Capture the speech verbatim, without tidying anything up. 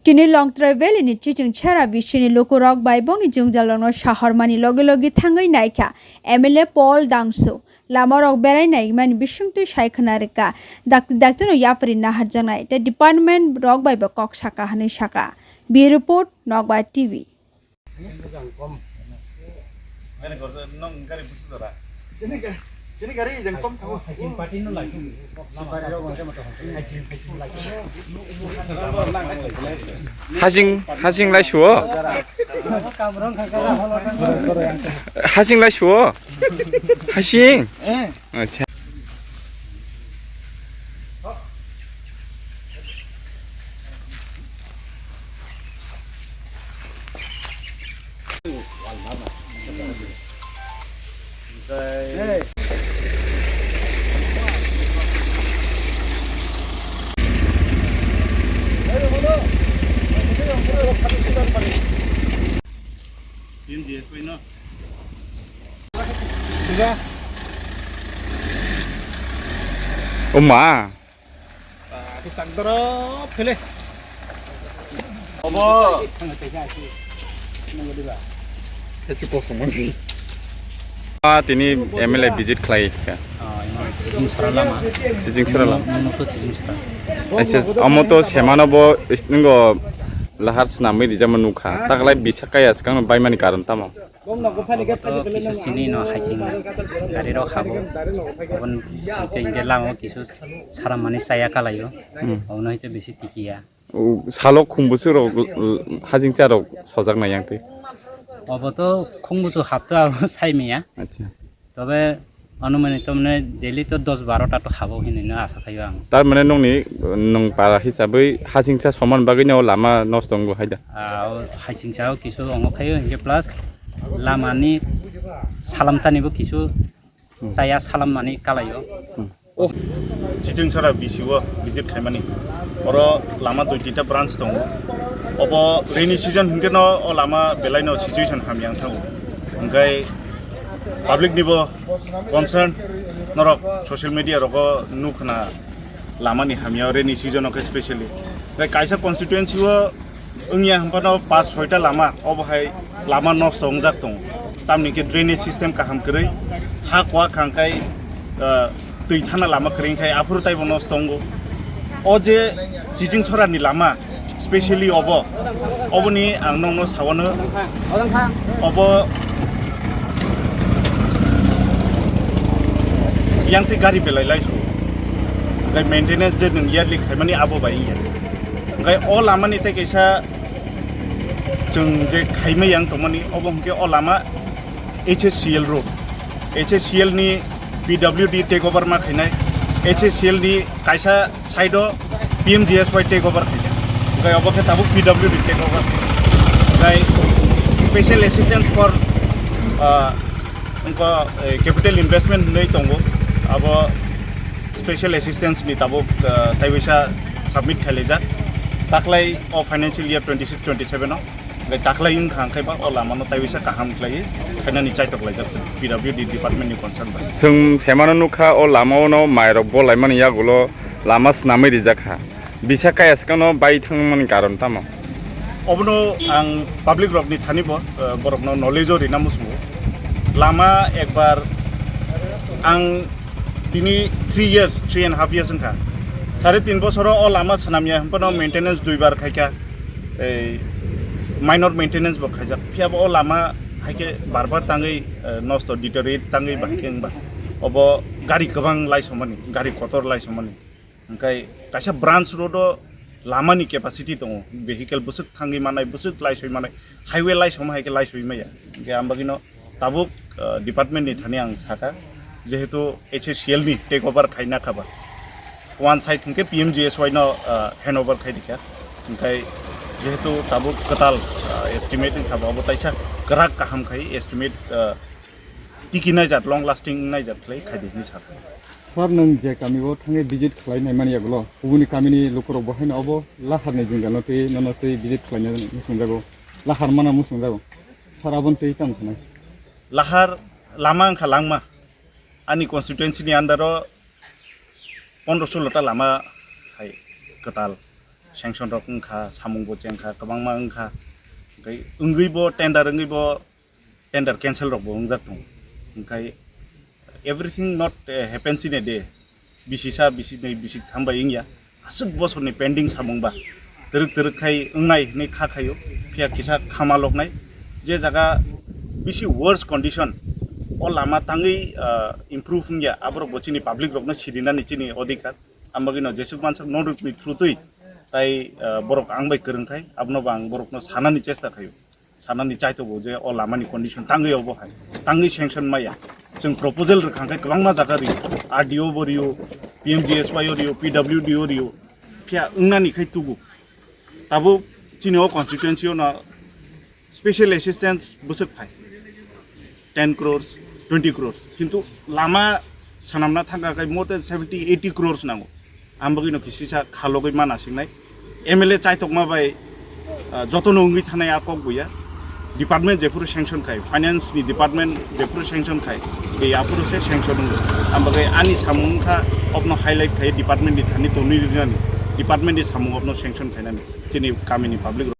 Tini Longtrai Valley ni Chiching Chera bisini lukurok bai bongni jwngjalrokno sahormani logi logi thangwi naikha M L A Paul Dangsu. Lamarok berai naimani bisingtwi sai khna rwkha. Dakti dakti no yapri naharjaknai tei department rok bai bo kok saka hwnwi saka. Bureau Report, Nokbar T V. Hasing, hasing lai suo? Hasing lai suo? Hasing? Acha. O ma. Obo. Ah, tini M L A visit khlai kha. Chiching sara lama. Chiching sara lama. Nono to chiching sara. Acha, amo to semano bo isningo lahar snamwi rijama nukha. Taklai bisa kaya swkang baimani karon tamo? Obo to kisu sini no haising gari rok habo. Obon hingke hingke lama o kisu saramani chaya kalaio. Hmm. Obono hingke bisi tikiya. O salo khumbusu rok, l-, l-, hajingcha rok sojak nai yang twi. Obo to khumbusu hap to abo sai maya. Acha. Tobe Anumani to mane daily to dos baro ta to habo hinwi no asa khaio ang. Tar mane nongni, nwng para hisabwi hasingcha soman bagwi no lama nosto wngo hai da? Ah, o hasingcha o kisu ongo khaio, hinkhe plus lamani salamtani bo kisu Hmm. chaya salammani kalaio. Hmm. Chiching sara B C o visit khaimani. Oro lama dui tinta branch tongo. Obo rainy season hinkhe no o lama belai no situation hamya wng thango. Hingkhai public ni bo concern norok social media rogo nukhna lamani hamya rainy season o khe specially. Tei kaisa constituency o wngya hwnphano pas soita lama obo hai lama nosto wngjak tongo. Tamni khe drainage system kaham kwrwi ha kuwa khangkhai, ah, twi thana lama kwrwi khai aphuru taibo nosto wngo. O je Chiching Sorani lama specially obo, oboni ang nokno sawano obo yang tei gari belai lai su. Tei maintenance je nwng yearly khaimani abo bai wngya. Hingkhai o lamani tei kaisa chwng je khaimai yang tongmani obo hwnkhe o lama H S C L road, H S C L ni P W D take over ma khainai, H S C L ni kaisa side o P M G S Y take over khainai, hingkhai obo khe tabuk P W D take over khainai, hingkhai special assistance for, ah, wngkha, eh, capital investment hinwi tongo, abo special assistance ni tabuk, ah, taiwaisa submit khailaijak taklai o financial year twenty six twenty seven o. Hingkhai taklai wngkha hingkhai ba o lama no taiwaisa kaham khlaiwi khainani chaitok laijak chwng P W D department ni concern bai. Chwng semano nukha o lama o no mai rok bolaimani yagulo lama swnamwi rijak kha. Bisa kaya swkang no bai thangmani karon tamo? Obono ang public rok ni thani bo, eh, borok no knowledge o rina muchungo. Lama ekbar ang tini three years, three and half years wngkha. Sare tin bosoro o lama swnamya hwnphano maintenance dui bar khaikha. Ei minor maintenance bo khaijak. Phiya bo o lama haikhe bar bar tangwi, eh, nosto deteriorate tangwi ba haikhe wngba. Obo gari kwbang lai somani, gari kotor lai somani. Hingkhai kaisa branch road o lamani capacity tongo, vehicle bwswk thangwi manai, bwswk laisoi manai, highway laisoma hai khe laisoi maya. Hingkhe ang bagwino tabuk, ah, department ni thani ang sakha, jehetu H S C L ni take over khaina khaba, one side hingkhe P M G S Y no, ah, hand over khai dikha, hingkhai jehetu tabuk kwtal, ah, estimate wngkha bo, abo taisa kwrak kaham khai estimate, ah, tiki naijak, long lasting naijak khlai khai di hinwi sakha. Sir, nwng je kami o thangwi visit khlai nai mani yagulo, kubuni kamini lukurok bo haino obo lahar ni jwngjal no twi nono twi visit khlai nai muchungjago, lahar mana muchungjago. Sir, aboni twi tamo sanai? Lahar lama wngkha langma. Ani constituency ni under o pondro solo ta lama hai kwtal. sanction rok wngkha, samung bo chengkha, kwbangma wngkha. Hwnkhe wngwi bo tender wngwi bo tender cancel rok bo wngjak tongo. Hwnkhe everything not, eh, happens in a day. Bisi sa, bisi nai, bisi tham bai wngya. Aswk bosorni pending samung ba twrwk twrwk khai wngnai hwnwi kha khaio. Phiya kisa khamaloknai. Je jaga bisi worse condition, o lama tangwi, ah, improve wngya, aborok bo chini public rokno sirinani chini odhikar. Ambagino jesuk mansak non rukni through twi tai, ah, borok ang bai kwrwng khai, abono bo ang borokno sanani chesta khaio. Sanani chaitogo je o lamani condition tangwi obo hai, tangwi sanction maya. Chwng proposal rwkha khe kwbangma jaga rio, R D O bo rio, P M G S Y o rio, P W D o rio, phiya wngnani khai tugo. Tabuk chini o constituency o no special assistance bwswk phai ten crores, twenty crores, kintu lama swnamna thangkha khe more than seventy, eighty crores nango. Ang bagwino kisisa khalogwi mana singnai. M L A chaitokma bai, ah, jotono wngwi thanai a kok buya. Department jephuru sanction khai, finance ni department jephuru sanction khai, be aphuru se sanction wngo. Ang bagwi ani samung wngkha, obno highlight khai department ni thani tonwi rinani, department ni samung obno sanction khainani. Chini kamini public